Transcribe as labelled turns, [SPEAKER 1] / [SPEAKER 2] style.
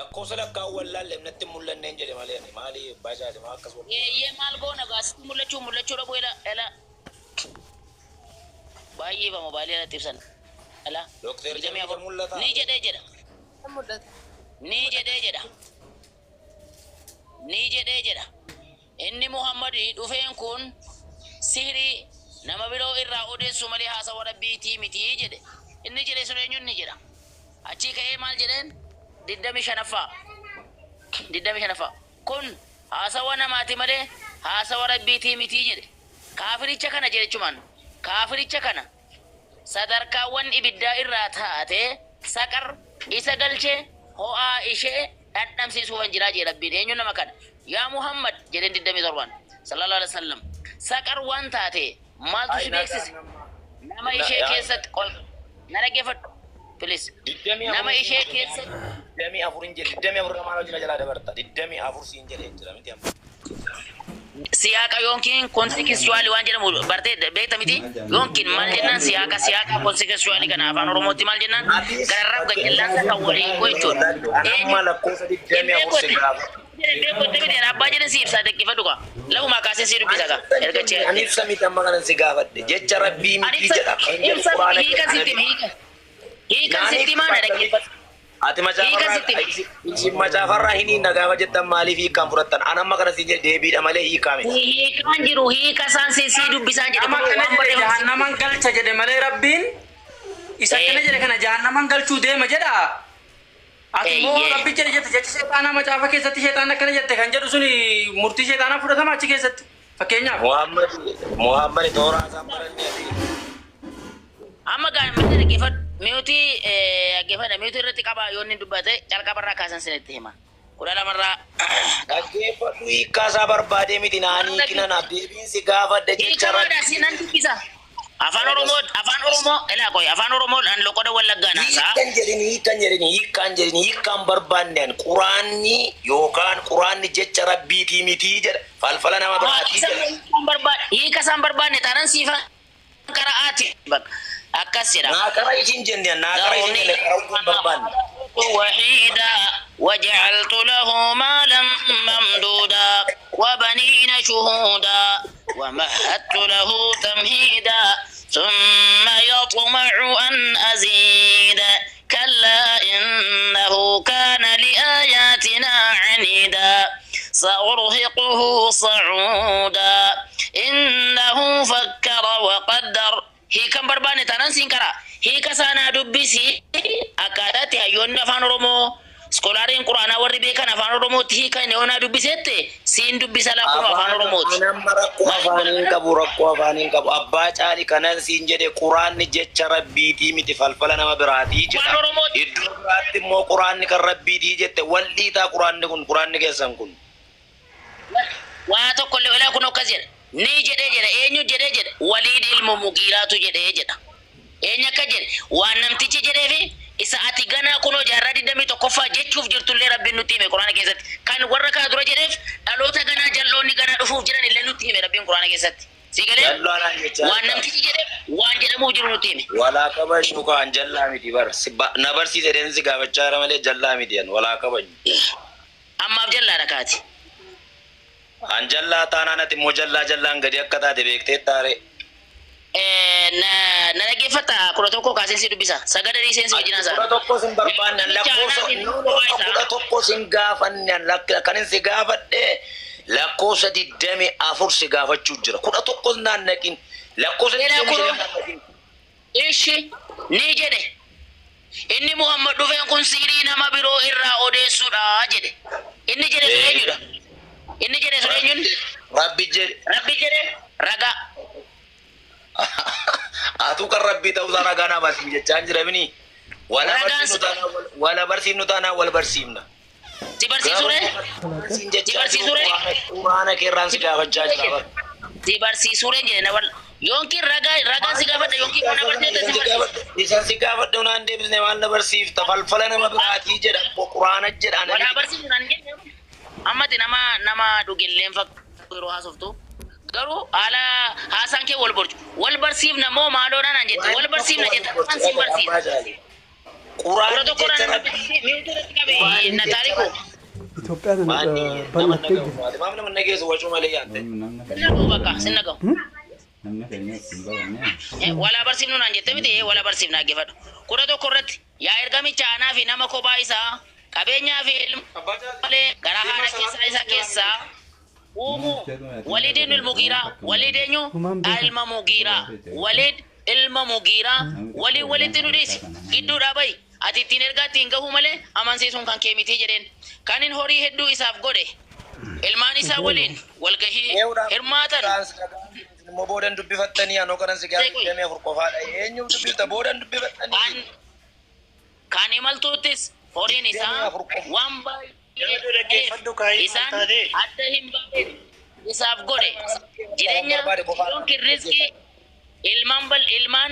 [SPEAKER 1] Lakkoofsa lakkaa'uu wallaalle natti hin mul'anneen jedhe malee ani maali abbaa caale maa akkas wal
[SPEAKER 2] Eeyyee, maal goona gaa, sitti mul'achuu mul'achuu dhabu ela ela baay'ee ifa mobaayilii irratti ibsan ela.
[SPEAKER 1] Dooktar
[SPEAKER 2] digdamii
[SPEAKER 1] Jamiila
[SPEAKER 2] afur
[SPEAKER 1] mul'ata.
[SPEAKER 2] Ni jedhee jedha.
[SPEAKER 3] Mul'ata.
[SPEAKER 2] Ni jedhee jedha. Ni jedhee jedha. Inni Muhammad dhufeen kun sihrii nama biroo irraa odeessu malee haasawa Rabbiitii miti jedhe. Inni jedhe sun eenyuun ni jedha. Achii ka'ee maal jedheen? 25ffaa. 25ffaa. Kun haasawa namaati malee haasawa Rabbiitii miti jedhe. Kaafiricha kana jedhe jechumaan. Kaafiricha kana sadarkaawwan ibiddaa irraa taatee Saqar isa galchee ho'aa ishee dhandhamsiisuufan jiraa jee Rabbiin. Eenyu nama kana? Yaa Muhammad jedheen 27n. Sallallahu alaihi wasallam. Saqar waan taate maaltu si beeksise? Nama ishee keessatti qol na dhaggeeffadhu. Please.
[SPEAKER 1] 24
[SPEAKER 2] Nama
[SPEAKER 1] siin
[SPEAKER 2] ishee
[SPEAKER 1] jedhe.
[SPEAKER 2] keessatti
[SPEAKER 1] 24 hin jedhe. 24 namaan hojii na jalaa dabarta. 24 siin jedhe jira miti amma.
[SPEAKER 2] Siyaaqa yookiin contextual waan jedhamu bartee beekta miti? Yookiin maal jennaan, siyaaqa siyaaqa contextual kana afaan Oromootti maal jennaan?
[SPEAKER 1] Atis
[SPEAKER 2] Gararraaf gajjallaansa kan walii hiikuu jechuudha.
[SPEAKER 1] Anamma
[SPEAKER 2] Eenyu
[SPEAKER 1] lakkoofsa
[SPEAKER 2] hin
[SPEAKER 1] 24 si
[SPEAKER 2] beeku
[SPEAKER 1] gaafadhu.
[SPEAKER 2] jedhe beeku itti miti, abbaa jedhan si ibsaa, dhaggeeffadhu kaa. Lafumaa kaasee si dubbisa kaa erga
[SPEAKER 1] Ani
[SPEAKER 2] chee.
[SPEAKER 1] ibsa miti amma kanan si gaafadhe. Jecha Rabbii
[SPEAKER 2] Ani
[SPEAKER 1] miti
[SPEAKER 2] ibsa
[SPEAKER 1] jedha. Kan jedhu
[SPEAKER 2] ibsa
[SPEAKER 1] Quraana
[SPEAKER 2] hiika
[SPEAKER 1] kana
[SPEAKER 2] sitti hima, hiika hiikan
[SPEAKER 1] Naani
[SPEAKER 2] sitti himaa, na dhaggeeffadhu.
[SPEAKER 1] Ati
[SPEAKER 2] Hiika
[SPEAKER 1] macaafarraa
[SPEAKER 2] sitti hima.
[SPEAKER 1] isin macaafarraa hin hiinna gaafa jettan maaliif hiikkaan fudhattan? An amma kana siin jedhe, deebiidha malee hiikaa miti.
[SPEAKER 2] Hiikaan jiru hiika isaan si si dubbisaan jedhe
[SPEAKER 4] Nama
[SPEAKER 2] kun
[SPEAKER 4] akkana
[SPEAKER 2] waan
[SPEAKER 4] jedhe
[SPEAKER 2] barreeffame.
[SPEAKER 4] jahannaman galcha jedhe malee Rabbiin isa akkana jedhe kana jahannaman galchuu deema jedha. Ati immoo Rabbi jedhe jette, jechi sheexaanaa macaafa keessatti sheexaan akkana jette kan jedhu suni murtii sheexaanaa fudhatama achi keessatti. Fakkeenyaaf.
[SPEAKER 1] Muhammad Muhammad tooraa isaan baranne ati.
[SPEAKER 2] Amma gaa miti, dhaggeeffadhu. Mute dhaggeeffadha. Mute irratti qabaa, yoo inni dubbate calqabarraa kaasan sinitti hima. 12rraa.
[SPEAKER 1] Dhaggeeffadhu, hiikkaa isaa barbaadee miti naanii kina naaf deebiin si gaafadhe jecha
[SPEAKER 2] Hiikamaadha
[SPEAKER 1] Rabbii.
[SPEAKER 2] si nan dubbisa. Afaan Oromoo, Afaan Oromoo, elaa qoy, Afaan Oromoo an loqoda Wallaggaa naasaa.
[SPEAKER 1] Hiikkan jedhin, hiikkan jedhin, hiikkaan jedhin, hiikkaan barbaanne an Quraanni yookaan Quraanni jecha Rabbiitii mitii jedha, falfala nama biraatii jedha.
[SPEAKER 2] Hiika isaan barbaanne taanaan siifa qara'aati. Bakka akkas jedha.
[SPEAKER 1] Naa qara isin jenne, naa qara isin jenne, qara'uu hin barbaanne.
[SPEAKER 2] وحيدا وجعلت له مالا ممدودا وبنين شهودا ومهدت له تمهيدا ثم يطمع أن أزيد كلا إنه كان لآياتنا عنيدا سأرهقه صعودا إنه فكر وقدر. Hiikan barbaanne taanaan siin karaa hiika isaanaa dubbisi. Akkaataatti hayyoonni afaan Oromoo, scholariin Quraanaa, warri beekan afaan Oromootti hiikan yoo naa dubbisette siin dubbisa lakkuma afaan Oromooti.
[SPEAKER 1] Anamma rakkoo afaaniin qabu, rakkoo afaaniin qabu abbaa caali, kanan siin jedhe Quraanni jecha Rabbiitii miti, falfala nama biraatii jedha.
[SPEAKER 2] Afaan Oromooti.
[SPEAKER 1] Iddoo biraatti immoo Quraanni kan Rabbiitii jette. Wal dhiitaa Quraanni kun, Quraanni keessan kun.
[SPEAKER 2] Waa tokko illee olaa kun akkas jedha. Ni jedhee jedha. Eenyu jedhee jedha? Waliid ilmu Mugiiraatu jedhee jedha. Eenyu akka jedhe, waan namtichi jedhee fi isa ati ganaa kunoo jaarraa 21ffaa jechuuf jirtullee Rabbiin nutti hime Quraana keessatti. Kan warra kana dura jedheef dhaloota ganaa jalloonni ganaa dhufuuf jiran illee nutti hime Rabbiin Quraana keessatti. Si galee?
[SPEAKER 1] Jalloo anaan jechaa
[SPEAKER 2] Waan
[SPEAKER 1] jirta.
[SPEAKER 2] namtichi jedheef waan jedhamuuf jiru nutti hime.
[SPEAKER 1] Walaa kabajnu kaan jallaa miti bar. Na barsiise jedheen si gaafachaa jira malee jallaa miti an, walaa kabajnu.
[SPEAKER 2] Ammaaf jallaadha kaati.
[SPEAKER 1] An jallaa taanaan ati immoo jallaa jallaan gadi akka taate beektee taare.
[SPEAKER 2] Na na dhaggeeffatta, 11 kaaseen si dubbisa. Sagada dhiiseen si wajjin
[SPEAKER 1] Kudha
[SPEAKER 2] haasa'an.
[SPEAKER 1] tokko sin barbaanne lakkoofsa, no, no, 11 sin gaafanne. Kanin si gaafadhe lakkoofsa 24 si gaafachuu jira. 11 naan naqin, lakkoofsa
[SPEAKER 2] Elaa
[SPEAKER 1] digdamii
[SPEAKER 2] kunoo
[SPEAKER 1] shan naan naqin.
[SPEAKER 2] Ishi ni jedhe. Inni Muhammad dhufeen kun siirii nama biroo irraa odeessuudha jedhe. Inni jedhe sun eenyudha? Inni jedhe sun eenyun?
[SPEAKER 1] Rabbi jedhe.
[SPEAKER 2] Rabbi jedhe, ragaa.
[SPEAKER 1] Atuu kan Rabbii ta'uusaa ragaa naa barsiif jechaa hin jiramini. Wala
[SPEAKER 2] Ragaan
[SPEAKER 1] barsiifnu taanaan wala barsiifnu taanaan wal barsiifna.
[SPEAKER 2] Si barsiisuu ree?
[SPEAKER 1] Siin
[SPEAKER 2] Si
[SPEAKER 1] jechaa jiru
[SPEAKER 2] barsiisuu ree?
[SPEAKER 1] Quraana keerraan si gaafachaa jira bar.
[SPEAKER 2] Si barsiisuu ree jedhe na wal. Yookiin ragaa ragaan si gaafadha yookiin mana barsiifte si barsiisa.
[SPEAKER 1] Isan si gaafadhe naan deebisne, maal na barsiifta? Falfala nama biraatii jedha, Quraana jedha ana
[SPEAKER 2] Walaa
[SPEAKER 1] miti.
[SPEAKER 2] barsiisu naan jenne. Ammati nama nama dhugelleen fakkaatu yeroo haasoftu. Garuu haala haasaan kee wal borcu. Wal barsiifna moo maaloo naan jette. Wal barsiifna jette, afaan siin barsiisa. Kudha
[SPEAKER 1] Quraanni
[SPEAKER 2] tokko
[SPEAKER 1] jecha
[SPEAKER 2] irraa
[SPEAKER 1] rabbii.
[SPEAKER 2] miutuu irratti qabe na taariku.
[SPEAKER 3] Itoophiyaan bal'attee jirti.
[SPEAKER 1] Maaf nama nageessu wacuu malee yaatte.
[SPEAKER 2] Sinna ga'u bakka sinna ga'u. Walaa barsiifnu naan jette miti walaa barsiifna dhaggeeffadhu. 11 irratti yaa ergamicha anaa fi nama kophaa isaa qabeenyaa fi ilma malee gara haadha keessaa isa keessaa uumuu Waliid ibn Mugiiraa Waliid eenyu ilma Mugiiraa Waliid ilma Mugiiraa walii walitti nu dhiisi gidduudhaa bahi ati ittiin ergaa ittiin gahuu malee amansiisuun kan kee miti jedheen kanin horii hedduu isaaf godhe ilmaan isaa waliin walgahii hirmaatan.
[SPEAKER 1] Immoo boodan dubbifattanii anoo kanan si gaafa 24 qofaadha. Eenyuuf dubbifta boodan dubbifattanii.
[SPEAKER 2] Kan imaltuuttis horiin isaa waan baay'ee isaan adda hin baafne isaaf godhe jireenya yookiin rizqii ilmaan bal ilmaan